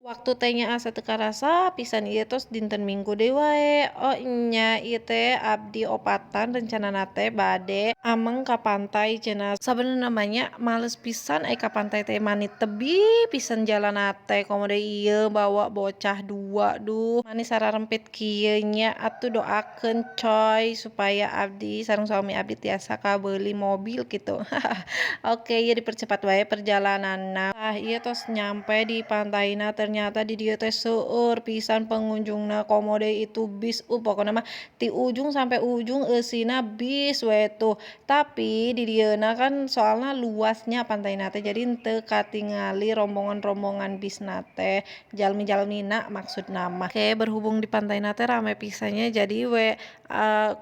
Waktu teh nya asa teu karasa pisan, ieu tos dinten Minggu deui wae. Oh nya, ieu teh abdi opatan rencanana teh bade ameng ka pantai cenah. Sabenerna mah nya males pisan ai ka pantai teh, mani tebih pisan jalanna teh, komo deui ieu bawa bocah dua, duh, mani sararempit kieu nya. Atuh doakeun coy supaya abdi sareng suami abdi tiasa kabeuli mobil kitu. Oke, ieu dipercepat wae perjalananna. Tah, ieu tos nyampe di pantaina. Ternyata di dieu teh seueur pisan pengunjungna, komo deui itu bis, pokona mah ti ujung sampai ujung eusina bis we tuh. Tapi di dieuna kan soalna luasnya pantaina teh, jadi henteu katingali rombongan-rombongan bisna teh, jalmi-jalmina maksudna mah. Oke, berhubung di pantaina teh rame pisan nya, jadi we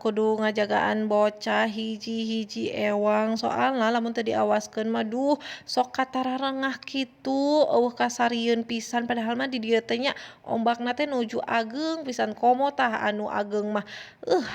kudu ngajagaan bocah hiji-hiji ewang, soalna lamun teu diawaskeun mah, duh, sok katararengah kitu, euweuh kasarieun pisan. Padahal mah di dieu teh nya ombakna teh nuju ageung pisan, komo tah anu ageung mah,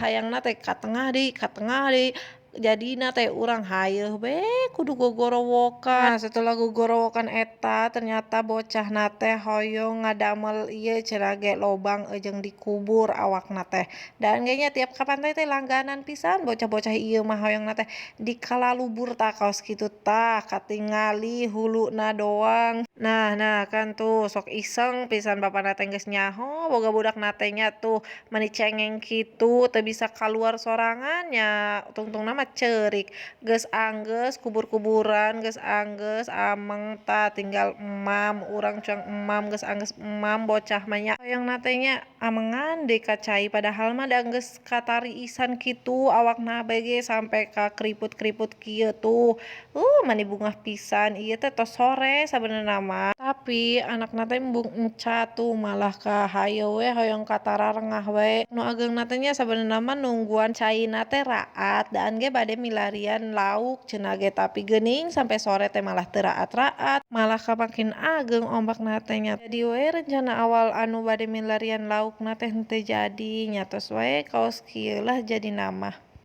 hayangna teh ka tengah deui, jadina teh urang hayeuh we kudu gogorowokan. Nah, setelah gogorowokan eta ternyata bocahna teh hoyong ngadamel ieu cenah ge, lobang jeung dikubur awakna teh. Dan ge nya tiap ka pantai teh langganan pisan bocah-bocah ieu mah, hoyongna teh dikalalubur tah kaos kitu, tah katingali huluna doang. Nah nah kan tuh sok iseng pisan bapana teh, geus nyaho boga budakna teh nya tuh mani cengeng kitu, teu bisa kaluar sorangan nya, tungtungna mah ceurik. Geus anggeus kubur-kuburan, geus anggeus ameng, tah tinggal emam urang, cuang emam. Geus anggeus emam, bocah mah nya hoyongna teh nya amengan deui ka cai, padahal mah da geus katariisan kitu awakna ge sampe ka keriput-keriput kieu tuh, mani bungah pisan. Ieu teh tos sore sabenerna mah, tapi anakna teh embung enca tuh, malah ka hayo we, hoyong katararengah we. Nu ageungna teh nya sabenerna mah nungguan caina teh raat, daan ge bade milarian lauk cenah ge, tapi geuning sampe sore teh malah teu raat-raat, malah ka makin ageung ombakna teh nya. Jadi we rencana awal anu bade milarian laukna teh henteu jadi nya, tos wae kaos kieu lah jadina mah.